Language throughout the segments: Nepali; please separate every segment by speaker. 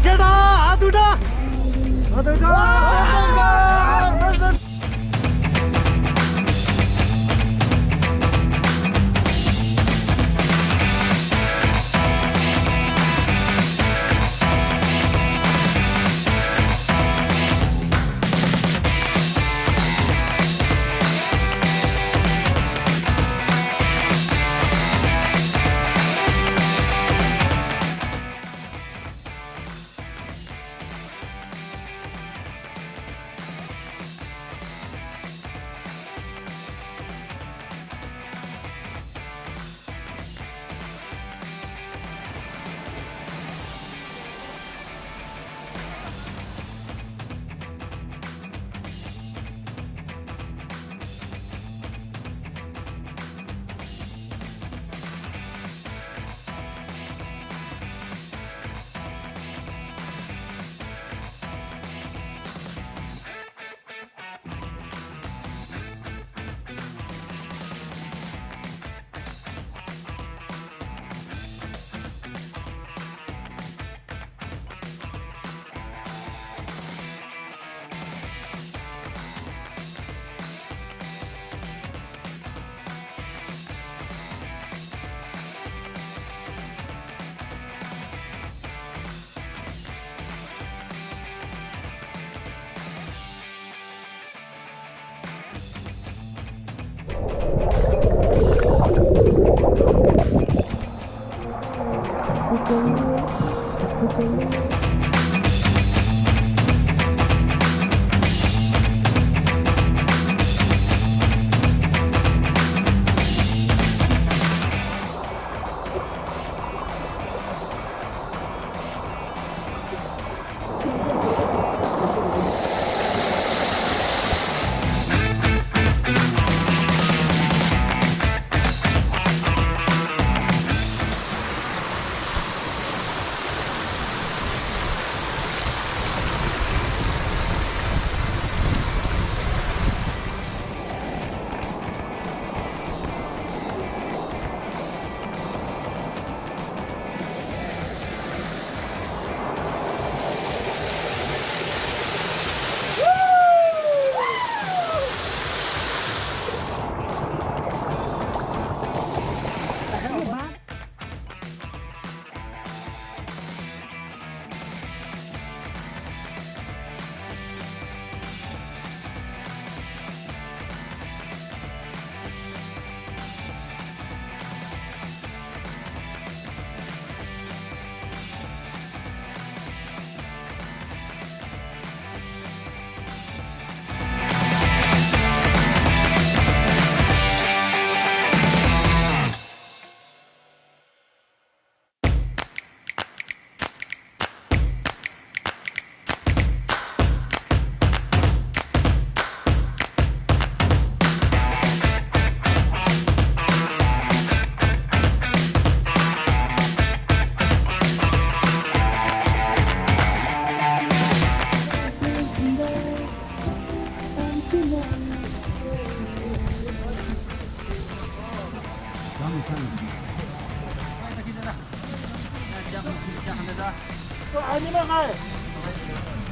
Speaker 1: केटा हात उठा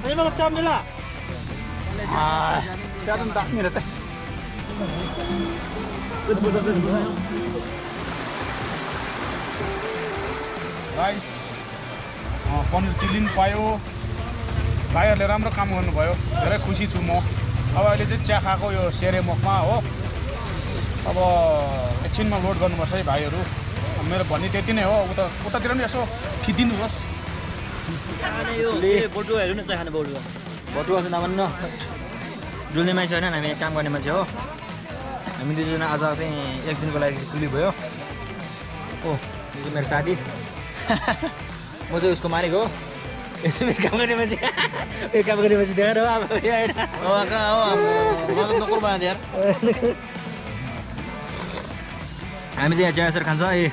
Speaker 1: Animal macam ni lah. Jangan tak ni dah.
Speaker 2: Guys, paneer chilli पनि पायो। भाइहरूले राम्रो काम गर्नुभयो, धेरै खुसी छु म। अब अहिले चाहिँ चिया खाएको यो सेरेमोकमा हो। अब एकछिनमा लोड गर्नुपर्छ है भाइहरू। मेरो भन्ने त्यति नै हो। उतातिर पनि यसो खिचिदिनुहोस्।
Speaker 3: बटुवा हेर्नु न चाहिँ खाने बटुवा चाहिँ नभन्न डुल्ने मान्छे होइन हामी काम गर्ने मान्छे हो हामी दुईजना आज चाहिँ एक दिनको लागि कुली भयो ओ यो चाहिँ मेरो साथी म चाहिँ उसको मालिक हो यसो मेरो काम गर्ने मान्छे यो काम गर्ने मान्छे देखाएर हो अब कहाँ हो मलाई नोकर बनाएको यार हामी चाहिँ यहाँ चिया यसरी खान्छ ए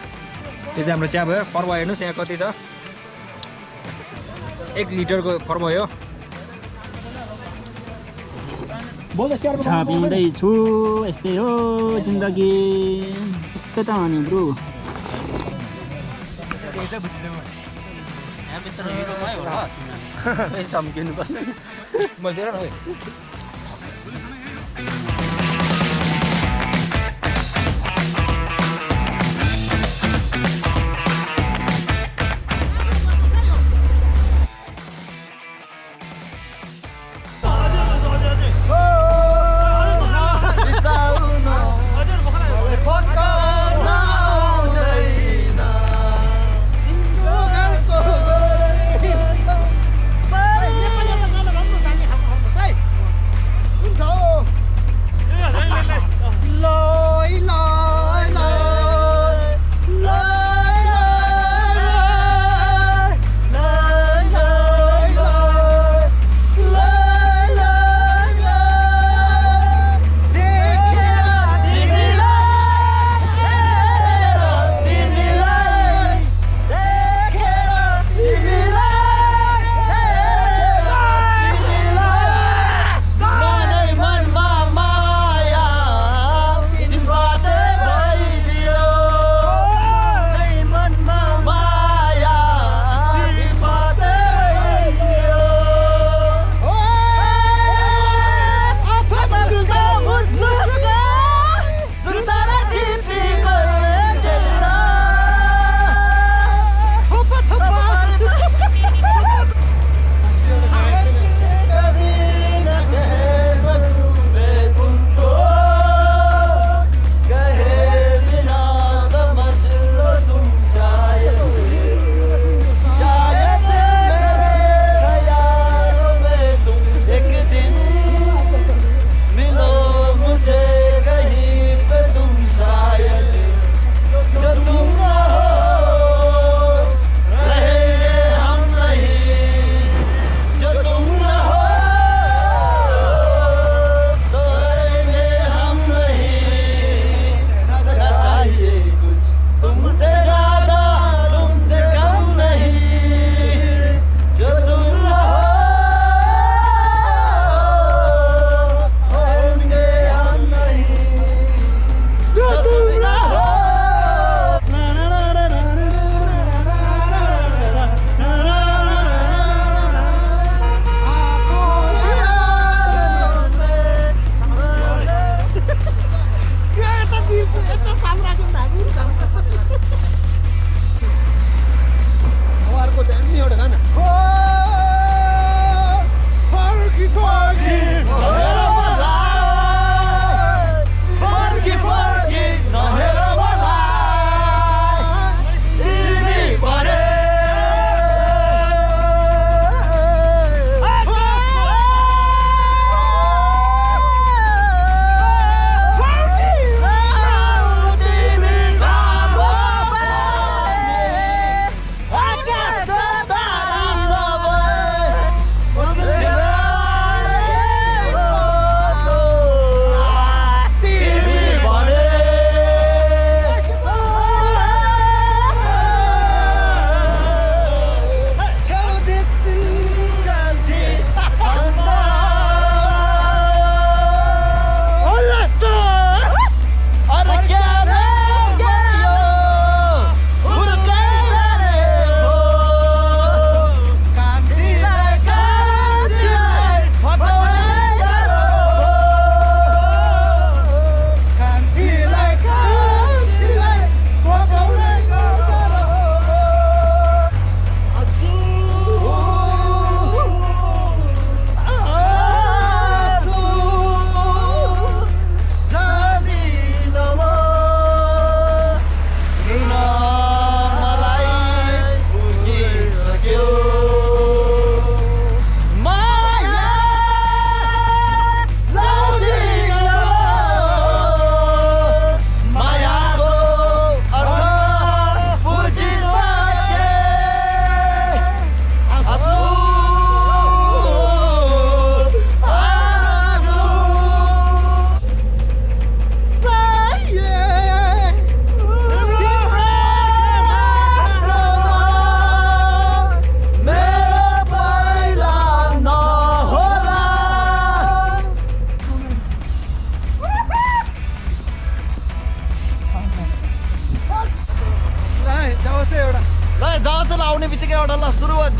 Speaker 3: त्यो चाहिँ हाम्रो चिया भयो पर्व हेर्नुहोस् यहाँ कति छ 1 लिटरको फर्म हो
Speaker 4: छा पिँदैछु यस्तै हो जिन्दगी यस्तै त हो नि ब्रो
Speaker 3: यहाँ भित्र हिरोमै हो र चम्किनु पर्ने मैले दिएर न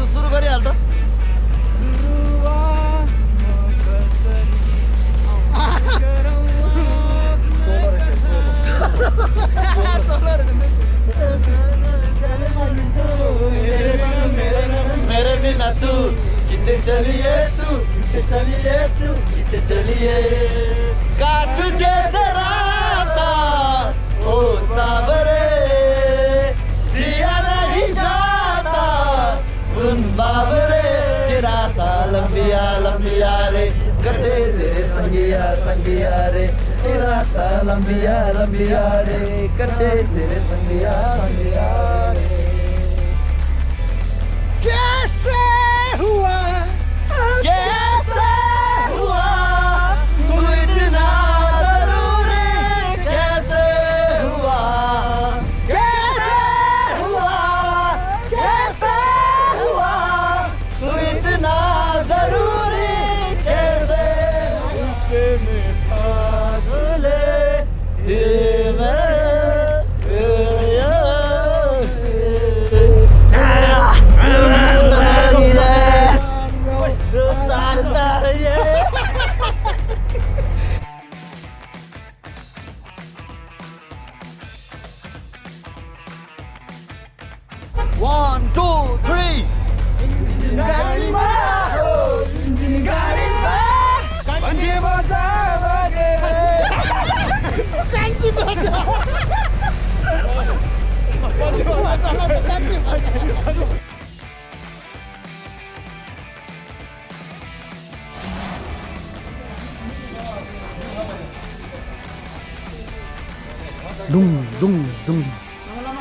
Speaker 5: तू सुरु गरिहाल त मेरे बिना तू कितने चलिए कितने चलिए काट जैसे राता ओ सावरे जिया नहीं जाता सुन बाबरे कि राता लंबिया लंबिया रे कटे तेरे संगिया संगिया रे कि राता लंबिया लंबिया रे कटे तेरे संगिया संगिया रे कैसे हुआ तू इतना जरूरी कैसे हुआ तू इतना जरूरी कैसे उससे में फासले One, two, three.
Speaker 3: Dung dung dung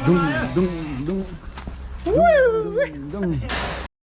Speaker 3: dung dung